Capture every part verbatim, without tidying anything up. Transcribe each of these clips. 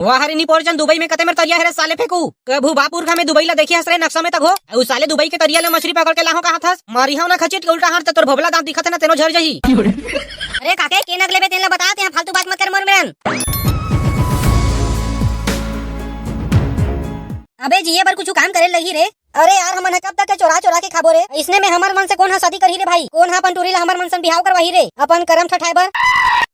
वाह रे निपोर जन, दुबई में कते मेर तरिया हे रे साले फेकू। कभू बापुर घा में दुबई ला देखे हस रे नक्शा में तभो? अउ साले दुबई के तरिया ले मछरी पकड़ के लाहूं कहा थस? मारिहा ना खचिट के उल्टा हाथ, त तोर भोभला दांत दिखत हे ना, तेनो झर जही। अरे काके, के नग लेबे तेन ला बता, तेहा फालतू बात मत कर मोर मेरन। अबे जिये बर कुछु काम करे लगही रे। अरे यार, हमन ह कब तक के चोरा चोरा के खाबो रे? इसने में हमर मन से कोन ह शादी करही रे भाई? कोन ह अपन टूरी ला हमर मन से बिहाव करवाही रे? अपन करम ठठाए बर।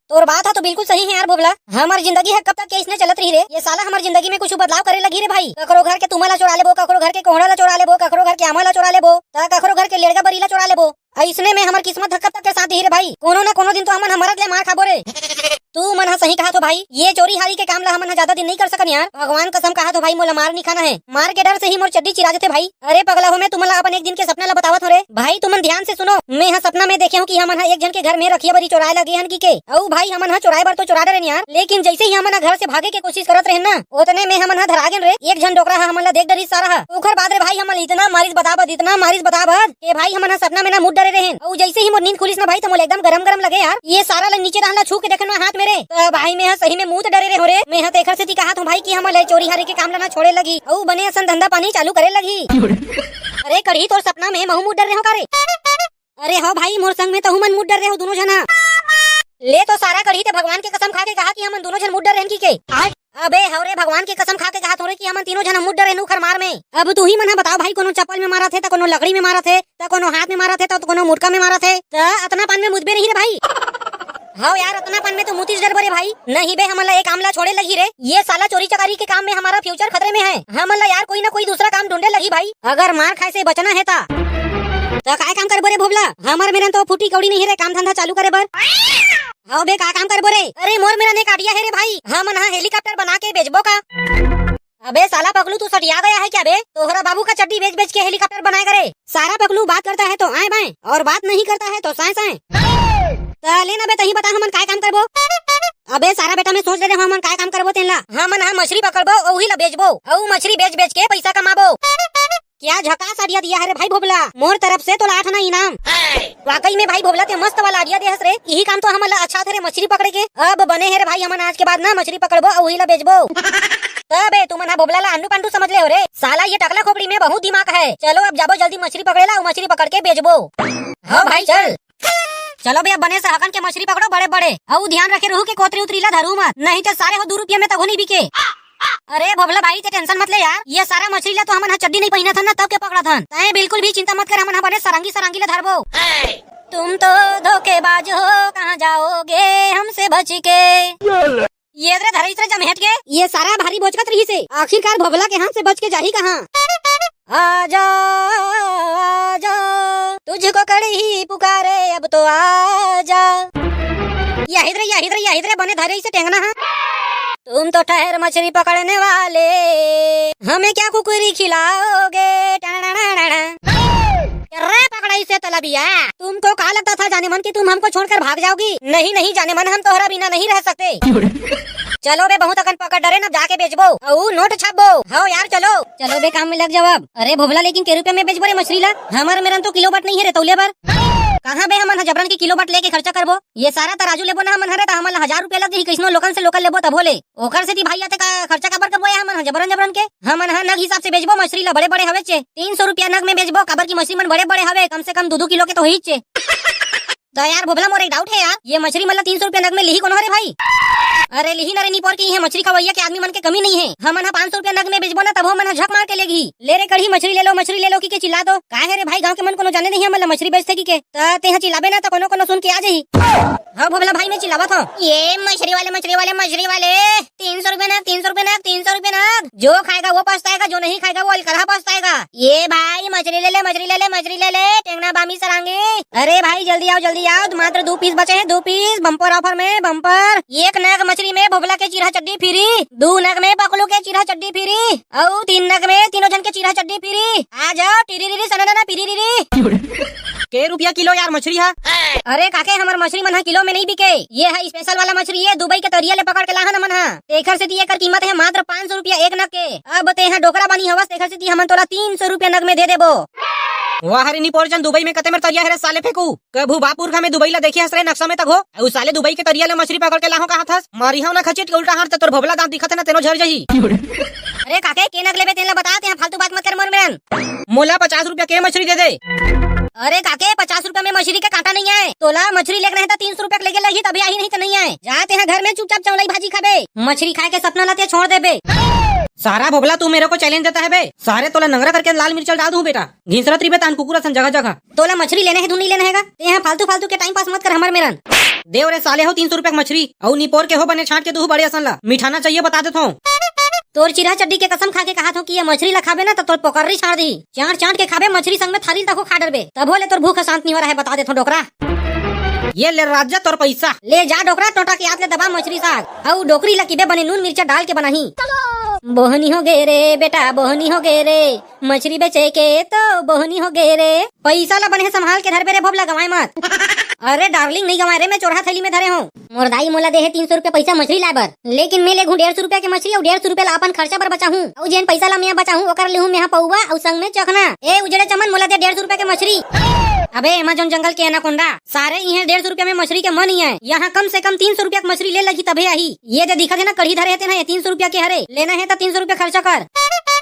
तोर बात ह तो बिल्कुल सही हे यार भोभला, हमर जिंदगी ह कब तक के इसने चलत रही रे? ये साला हमर जिंदगी में कुछु बदलाव करे लगही रे भाई। कखरो घर के तुमा ला चोरा लेबो, कखरो घर के कोहड़ा ला चोरा लेबो, कखरो घर के आमा ला चोरा लेबो, त कखरो घर के लेड़गा बरी ला चोरा लेबो। अइसने में हमर किस्मत ह कब तक के साथ दिही रे भाई? कोनो ना कोनो दिन तो हमन ह मरत ले मार खाबो रे। तू मन ह सही कहा थो भाई, ये चोरी हारी के काम ला हमन ह ज्यादा दिन नहीं कर सकन यार। भगवान कसम कहा थो भाई, मोला मार नहीं खाना है। मार के डर से ही मोर चड्डी चिरा जथे भाई। अरे पगला हो, मैं तुमन ला अपन एक दिन के सपना ला बतावत हो रे भाई, तुमन ध्यान से सुनो। मैं ह सपना में देखे हूँ कि हमन ह एक झन के घर में रखिया बरी चोराए लगे हन की के। अउ भाई हमन ह चोराए बर तो चोरा डरेन यार, लेकिन जैसे ही हमन ह घर से भागे के कोशिश करत रहेन ना, ओतने में हमन ह धरा गेन रे। एक झन डोकरा ह हमन ला देख डरिस सारा ह। ओखर बाद रे भाई हमन इतना मारिस बताबत, इतना मारिस बताबत के भाई हमन ह सपना में ना मुत डरे रहेन। अउ जैसे ही मोर नींद खुलिस ना भाई, त मोला एकदम गरम गरम लगे यार। ये सारा ला नीचे रहना छू के देखे ना हाथ मेरे, त भाई मैं ह सही में मुत डरे रहे हो रे। मैं ह तेखर सेती कहा थो भाई कि हमन ला चोरी हारी के काम ला ना छोड़े लगी, अउ बने असन धंधा पानी चालू करे लगी। अरे कढ़ी, तोर सपना में महू मुत डर रहे हो का रे? अरे हो भाई, मोर संग में तहू मन मुत डर रहे हो दोनों झन ह। ले तो सारा कढ़ी, ते भगवान के कसम खा के कहा कि हमन दोनों झन मुत डर रहेन की के। अबे हव रे, भगवान के कसम खा के कहा थो रे कि हमन तीनों झन ह मुत डर रहेन उखर मार में। अब तू ही मन ह बताओ भाई, कोनो चप्पल में मारत हे, त कोनो लकड़ी में मारत हे, त कोनो हाथ में मारत हे, त कोनो मुटका में मारत हे, त अतना पान में मुतबे नहीं रे भाई। हव यार, अतना पान में तो मुतिस डरबो रे भाई। नहीं बे, हमन ला ये काम ला छोड़े लगही रे। ये साला चोरी चकारी के काम में हमारा फ्यूचर खतरे में है। हमन ला यार कोई ना कोई दूसरा काम ढूंढे लगही भाई। अगर मार खाए से बचना है ता। त काय काम करबो रे भोभला? हमर मेरन तो फूटी कौड़ी नहीं है रे काम धंधा चालू करे बर। हव बे, का काम करबो रे? अरे मोर मेरन एक आइडिया है रे भाई, हमन ह हेलीकॉप्टर बना के बेचबो का? अबे साला पकलू, तू सटिया गया है क्या बे? तोहरा बाबू का चड्डी बेच बेच के हेलीकॉप्टर बनाए करे। सारा पकलू बात करता है तो आए बाएं और बात नहीं करता है तो साए साए। त ले ना बे, तही बता हमन काय काम करबो। अबे सारा बेटा, मैं सोच ले रहे हो हमन काय काम करबो तेन ला। हमन ह मछरी पकड़बो, ओही ला बेचबो, अउ मछरी बेच बेच के पैसा कमाबो। क्या झकास आइडिया दिया है रे भाई भोभला, मोर तरफ से तोला आठ आना इनाम। वाकई में भाई भोभला, ते मस्त वाला आइडिया दे हस रे, यही काम तो हमन ला अच्छा थे रे मछरी पकड़े के। अब बने है रे भाई, हमन आज के बाद ना मछरी पकड़बो अउ उही ला बेचबो। तबे तुमन हा भोभला ला आंडू पांडू समझ ले हो रे, साला ये टकला खोपड़ी में बहुत दिमाग है। चलो अब जाबो जल्दी मछरी पकड़े ला अउ मछरी पकड़ के बेचबो। हाँ भाई चल। चलो बे, अब बने सहाकन के मछरी पकड़ो बड़े बड़े, अउ ध्यान रखे रहू के कोतरी उतरी ला धरू मत, नहीं तो सारे हो दू रुपया में तभो नहीं बिके। अरे भोभला भाई, ते टेंशन मत ले यार, ये सारा मछरी ला तो हमन ह चड्डी नहीं पहिनत हन ना, तब के पकड़त हन। तैं बिल्कुल भी चिंता मत कर, हमन ह बने सरंगी सरंगी ला धरबो। तुम तो धोखेबाज हो, कहाँ जाओगे हमसे बच के। ये रे धरे इतरे जम हट के, ये सारा भारी बोचकत रही से, आखिरकार भोभला के हाथ से बच के जाही कहाँ? आजा, आजा, तुझको कड़ी ही पुकारे, अब तो आजा। या हिदरे, या हिदरे, या हिदरे, बने धरे इसे टेंगना है। तुम तो ठहर मछली पकड़ने वाले, हमें क्या कुकरी खिलाओगे? टणणणणण। अरे पकड़ा इसे तलबिया, तुमको क्या लगता था जाने मन कि तुम हमको छोड़कर भाग जाओगी? नहीं, नहीं जाने मन, हम तोहरा बिना नहीं रह सकते। चलो बे, बहुत अकन पकड़ डरे, अब जाके बेचबो, अउ नोट छापबो। हव यार, चलो। चलो बे, काम में लग जाओ अब। अरे भोभला, लेकिन के रुपया में बेचबो रे मछली ला? हमर मेरन तो किलो बट नहीं है रे तौले बर। कहाँ बे, हमन ह जबरन के किलो बट लेके खर्चा करबो? ये सारा तराजू लेबो ना हमन हरे, त हमन ला हजार रुपया लग जाही, कइसनो लोकल से लोकल लेबो तभो ले। ओकर सेती भाई आते का खर्चा काबर करबो या हमन ह जबरन जबरन के? हमन ह नग हिसाब से बेचबो मछली ला, बड़े बड़े हवे चे। तीन सौ रुपया नग में बेचबो, काबर की मछली मन बड़े बड़े हवे, कम से कम दू दू किलो के तो होही चे। त यार भोभला, मोर एक डाउट है यार, ये मछरी मन ला तीन सौ रुपया नग में लिही कोनो हरे भाई? अरे लिही ना रे निपोर, के इहे मछरी खवैया के आदमी मन के कमी नहीं है। हमन ह पाँच सौ रुपया नग में बेचबो ना, तभो मन ह झक मार के लेगही। ले रे कढ़ी, मछरी ले लो, मछरी ले लो की के चिल्ला दो। का है रे भाई, गांव के मन कोनो जाने नहीं हमन ला मछरी बेचथे की के? त तेहा चिल्लाबे ना त कोनो कोनो सुन के आ जाही। हाँ भोभला भाई, मैं चिल्लावत हूँ, ये मछरी वाले, मछरी वाले, मछरी वाले, तीन सौ रुपया नग, तीन सौ रुपया नग, तीन सौ रुपया नग। जो खाएगा वो पछताएगा, जो नहीं खाएगा वो अलकरहा पछताएगा। ये भाई मछली ले ले, मछली ले ले, मछली ले ले, टेंगना बामी सरांगी। अरे भाई जल्दी आओ, जल्दी आओ, मात्र दो पीस बचे हैं, दो पीस, बम्पर ऑफर में बम्पर। एक नग मछली में भोभला के चिरहा चड्डी फ्री, दो नग में पकलू के चिरहा चड्डी फ्री, अउ तीन नग में तीनों झन के चिरहा चड्डी फ्री। आ जाओ, टिरी रिरी सना ना पिरी रिरी। के रुपया किलो यार मछरी हा? अरे काके, हमर मछरी मन हा किलो में नहीं बिके, ये हा स्पेशल वाला मछरी, ये दुबई के तरिया ले पकड़ के लाहन हमन हा। तेखर सेती एकर कीमत है मात्र पाँच सौ रुपया एक नग के। अब तेहा डोकरा बानी हवस, तेखर सेती हमन तोला तीन सौ रुपया नग में दे देबो। वाह रे निपोर जन, दुबई में कते मेर तरिया हे रे साले फेकू। कभू बापुर घा में दुबई ला देखे हस रे नक्शा में तक हो? अउ साले दुबई के तरिया ले मछरी पकड़ के लाहूं कहात हस? मारिहूं ना खचेट के उल्टा हाथ, त तोर भोभला दांत दिखत हे ना, तेनो झर जही। अरे काके, के नग लेबे तेन ला बता, तेहा फालतू बात मत कर मोर मेरन। मोला पचास रुपया के मछरी दे दे। अरे काके, पचास रुपया में मछरी के कांटा नइ आय। तोला मछरी लेगना हे त तीन सौ रुपया के लेगे लगही, तभे आही, नहीं त नइ आय। जा तेहा घर में चुपचाप चौलाई भाजी खाबे। मछरी खाए के सपना ला ते छोड़ देबे। सारा भोभला, तू मेरे को चैलेंज देता है बे? सारे तोला नंगरा करके लाल मिर्चा डाल दूं बेटा। घिसरत रहिबे तान कुकुर असन जगह जगह। तोला मछरी लेना हे धुन नइ लेना हे गा? तेहा फालतू फालतू के टाइम पास मत कर हमर मेरन। देव रे साले हो तीन सौ रुपया के मछरी, अउ निपोर के हो बने छांट के दूहू बड़े असन ला। मिठाना चाहिए बता देत हूं। तोर चिरहा चड्डी के कसम खा के कहात हूं कि ये मछरी ला खाबे ना त तोर पोकर्री छाड़ दी। चांट चांट के खाबे, मछरी संग में थारी ल तको खा डरबे। तभो ले तोर भूख शांत नहीं हो रहा है, बता देत हूं डोकरा। ये ले राजा तोर पैसा। ले जा डोकरा, टोंटा के आत ले दबा मछरी साग। अउ डोकरी ला किबे बने नून मिर्चा डाल के बनाही। बोहनी हो गे रे बेटा, बोहनी हो गे रे। मछरी बेचे के तो बोहनी हो गे रे। पैसा ला बने संभाल के धरबे रे भोभला, गंवाए मत। अरे डार्लिंग, नइ गंवाए रे, मैं चोरहा थैली में धरे हूं। मोर दाई मोला दे हे तीन सौ रुपया पैसा मछरी लाए बर, लेकिन मैं लेगहूं डेढ़ सौ रुपया के मछरी अउ डेढ़ सौ रुपया ला अपन खर्चा बर बचाहूं, अउ जेन पैसा ला मैं बचाहूं ओकर लेहूं मैं पौवा अउ संग में चखना। ए उजड़े चमन, मोला दे डेढ़ सौ रुपया के मछरी। अबे एमा जोन जंगल के एनाकोंडा, सारे इहे डेढ़ सौ रुपया में मछरी के मन ही है। यहाँ कम से कम तीन सौ रुपया के मछरी ले लगी तभे आही। ये दे दिखत हे ना कढ़ी धरे हे तेन ह, ये तीन सौ रुपया के हरे। लेना हे त तीन सौ रुपया खर्चा कर।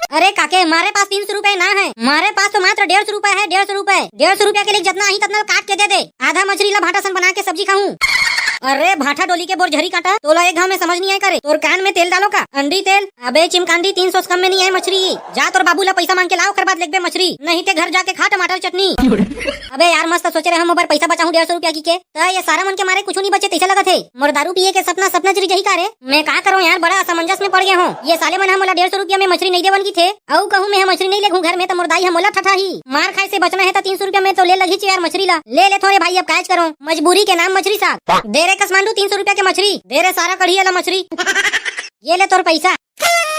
अरे काके, मारे पास तीन सौ रुपया ना है, मारे पास तो मात्र डेढ़ सौ रुपया है, डेढ़ सौ रुपया। डेढ़ सौ रुपया के लिए जतना आही ततना काट के दे दे। आधा मछरी ला भांटा सन बना के सब्जी खाहूं। अरे भांटा डोली के बोर झरी कांटा, तोला एक घाव में समझ नहीं आए करे। तोर कान में तेल डालो का? अंडी तेल? अबे चिमकांडी, तीन सौ से कम में नहीं आए मछरी। जा तोर बाबू ला पैसा मांग के ला, ओकर बाद लेगबे मछरी, नहीं ते घर जाके खा टमाटर चटनी। अबे यार, मस्त सोचे रहे हम ओबर पैसा बचाहूं डेढ़ सौ रुपया की के, त ये सारा मन के मारे कुछू नहीं बचे तैसे लगत हे। मोर दारू पिए के सपना सपना चुरी जही का रे? मैं का करूं यार, बड़ा असमंजस में पड़ गया हूं। ये साले मन ह मोला डेढ़ सौ रुपया में मछरी नहीं देवन की थे, अउ कहूं मैं ह मछरी नहीं लेगहूं घर में त मोर दाई ह मोला ठठाही। मार खाए से बचना हे त तीन सौ रुपया में तो ले लगी यार मछरी ला। ले ले थोरे भाई, अब कायच करो, मजबूरी के नाम मछरी साग। दे रे कसमांडू तीन सौ रुपया के मछरी, दे रे सारा कढ़ी वाला मछरी। ये ले तोर पैसा।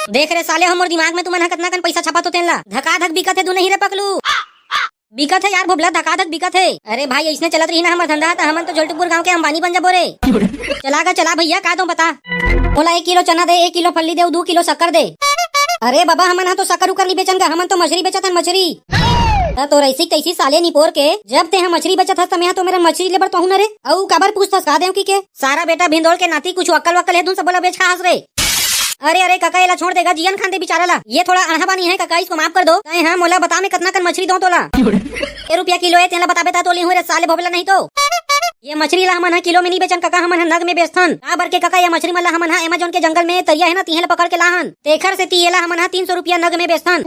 देख रे साले, हमर दिमाग में तुमन ह कतना कन पैसा छापत हो तेन ला। धका धक बिकत हे दू नहीं रे पकलू। बिकत हे यार भोभला, धका धक बिकत हे। अरे भाई, अइसने चलत रही ना हमर धंधा, त हमन तो झोलटुकपुर गांव के अंबानी बन जाबो रे। चला गा, चला भैया, का दो बता। मोला एक किलो चना दे, एक किलो फल्ली दे, अउ दू किलो शक्कर दे। अरे बाबा, हमन ह तो शक्कर उकर नहीं बेचन गा, हमन तो मछरी बेचत हन, मछरी। त तोर ऐसी तैसी साले निपोर के, जब ते ह मछरी बेचत हस, त मैं ह तो मेरा मछरी लेबर तो हूं ना रे। अउ काबर पूछथस का देव की के? सारा बेटा भिंदोल के नाती, कुछ अक्कल वक्कल हे धुन सब बोला बेच खा हस रे। अरे, अरे, कका, एला छोड़ देगा, जियन खान दे बेचारा ला। ये थोड़ा अड़हा बानी है कका, इसको माफ कर दो। तैं हा मोला बता, मैं कतना कन मछरी दो तोला? ए रुपया किलो ए, तेला बताबे ता तो लेहूं रे साले भोभला, नहीं तो। ये मछरी ला हमन हा किलो में नहीं बेचन कका, हमन हा नग में बेचथन। काबर के कका, ये मछरी मन ला हमन हा Amazon के जंगल में तरिया है ना, तिहे ला पकड़ के लाहन। तेखर सेती एला हमन हा तीन सौ रुपया नग में बेचथन।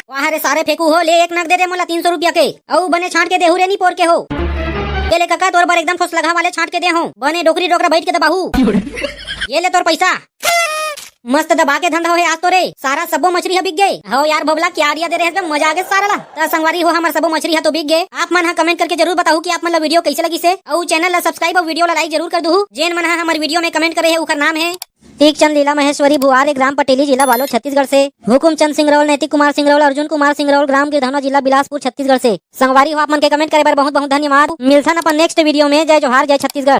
वाह रे सारे फेकू हो, ले एक नग दे दे मोला तीन सौ रुपया के। अउ बने छांट के देहू रे निपोर के हो। ये ले कका, तोर बर एकदम ठोस लगा वाले छांट के दे हो। बने डोकरी डोकरा बैठ के दबाहू। ये ले तोर पैसा। मस्त दबा के धंधा होहे आज तो रे, सारा सबो मछरी ह बिक गे। हव यार भोभला, क्या idea दे रहे हस बे, मजा आ गे सारा ला। त संगवारी हो, हमर सबो मछरी ह तो बिक गे। आप मन ह comment करके जरूर बताहू कि आप मन ला video कैसे लगिस हे, अउ channel ला subscribe अउ video ला like जरूर कर दूहू। जेन मन ह हमर video में comment करे हे, उखर नाम हे टीकचंद लीला महेश्वरी भुआर, ग्राम पटेली, जिला बालोद, छत्तीसगढ़ से। हुकुम चंद सिंगरौल, नैतिक कुमार सिंगरौल, अर्जुन कुमार सिंगरौल, ग्राम गिरधौना, जिला बिलासपुर, छत्तीसगढ़ से। संगवारी हो, आप मन के comment करे बर बहुत बहुत धन्यवाद। मिलथन अपन next video में। जय जोहार, जय छत्तीसगढ़।